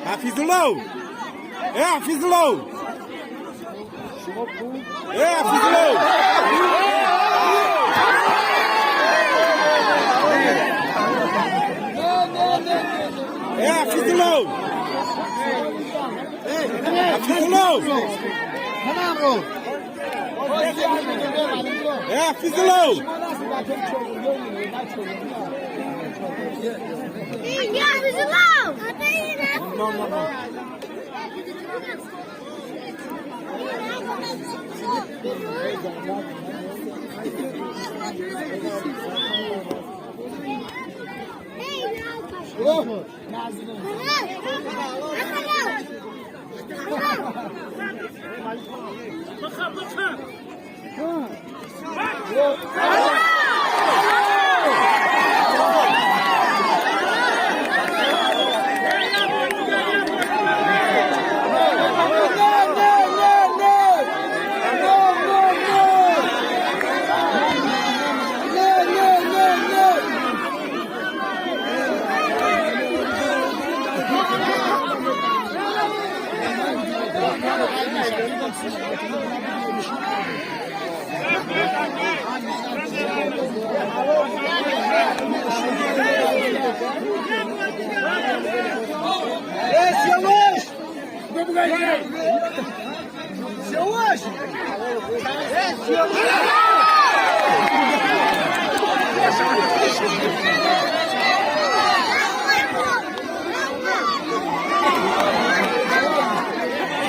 Hafizullah! Е, Hafizullah! Е, Hafizullah! Е, Hafizullah! Hafizullah! Е, Hafizullah!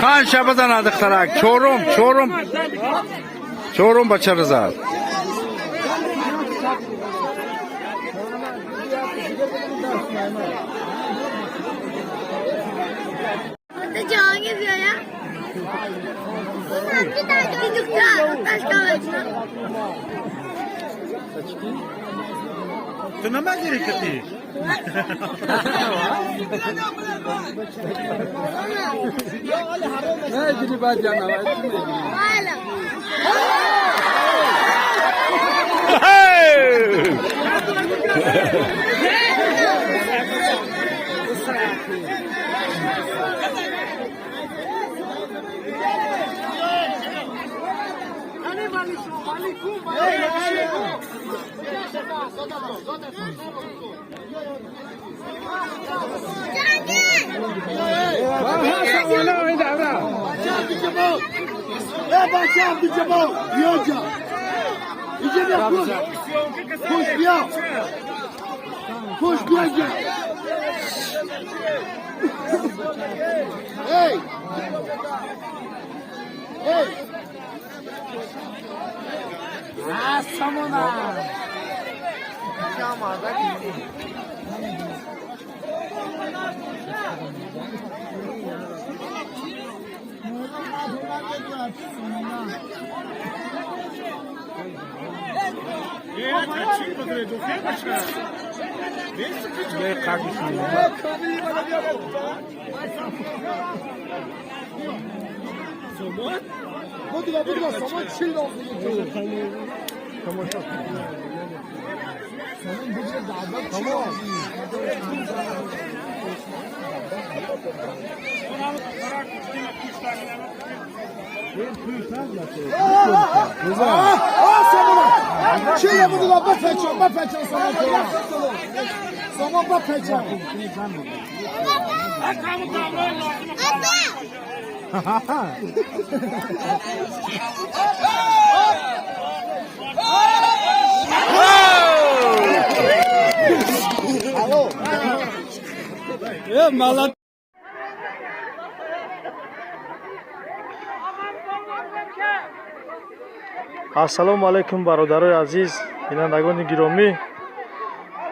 Хан шабазан духтарак чорум чорум чорум бачара зад. Ту намагири кати? Ассалому алайкум, бародарои азиз, бинандагони гиромӣ.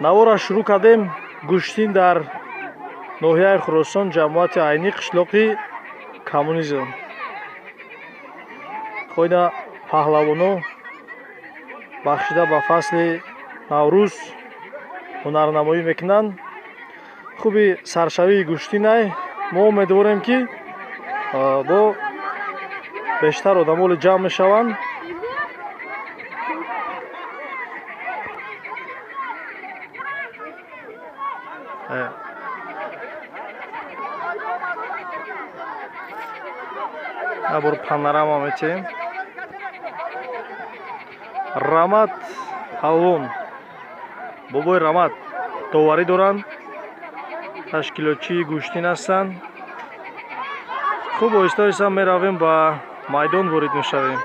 Навора шурӯъ кардем гӯштин дар ноҳияи Хуросон, ҷамоати Айнӣ, қишлоқи Коммунизм. Хойна паҳлавоно бахшида ба фасли Наврӯз ҳунарнамоӣ мекунанд. Хуби саршавии гӯштинай мо умедворем, ки бо бештар одамоли ҷамъ мешаванд. Набор панорама метем. Рамат Палвон, бобои Рамат доварӣ доранд, ташкилотчии гӯштин ҳастанд. Хуб, оҳиста оҳиста меравем, ба майдон ворид мешавем.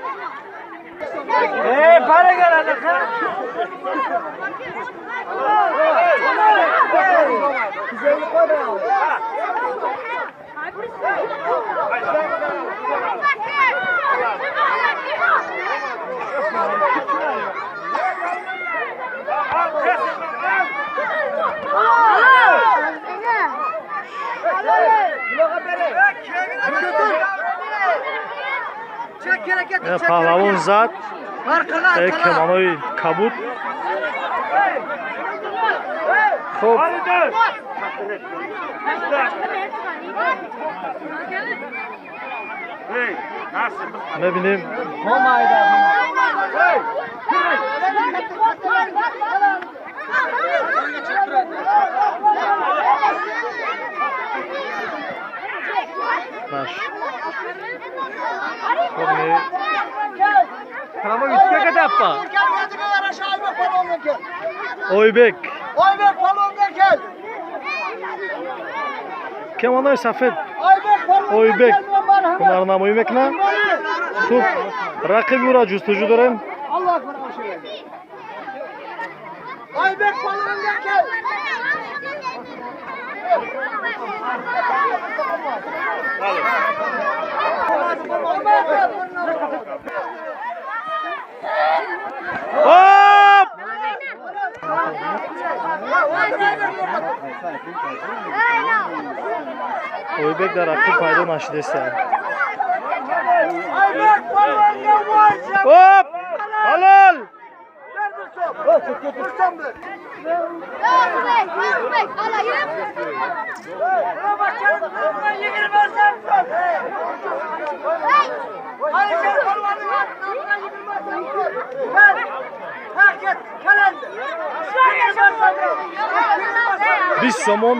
Паҳлавон зад, кеманои кабуд. Хуб, мебинем. Наш. Ойбек. Кемонои сафед. Ойбек ҳунарнамоӣ мекунад. Хуб, рақиби ӯро ҷустуҷӯ дорем. Hop! Ойбек дар рақиб пайдо нашудеста. Hop! Halol! Бист сомон.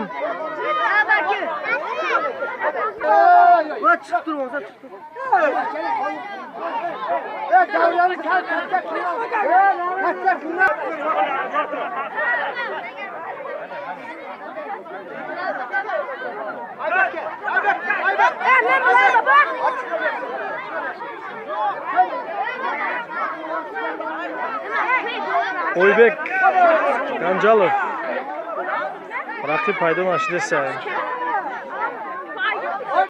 Ойбек Ганҷалов рақиб пайдо нашудеста.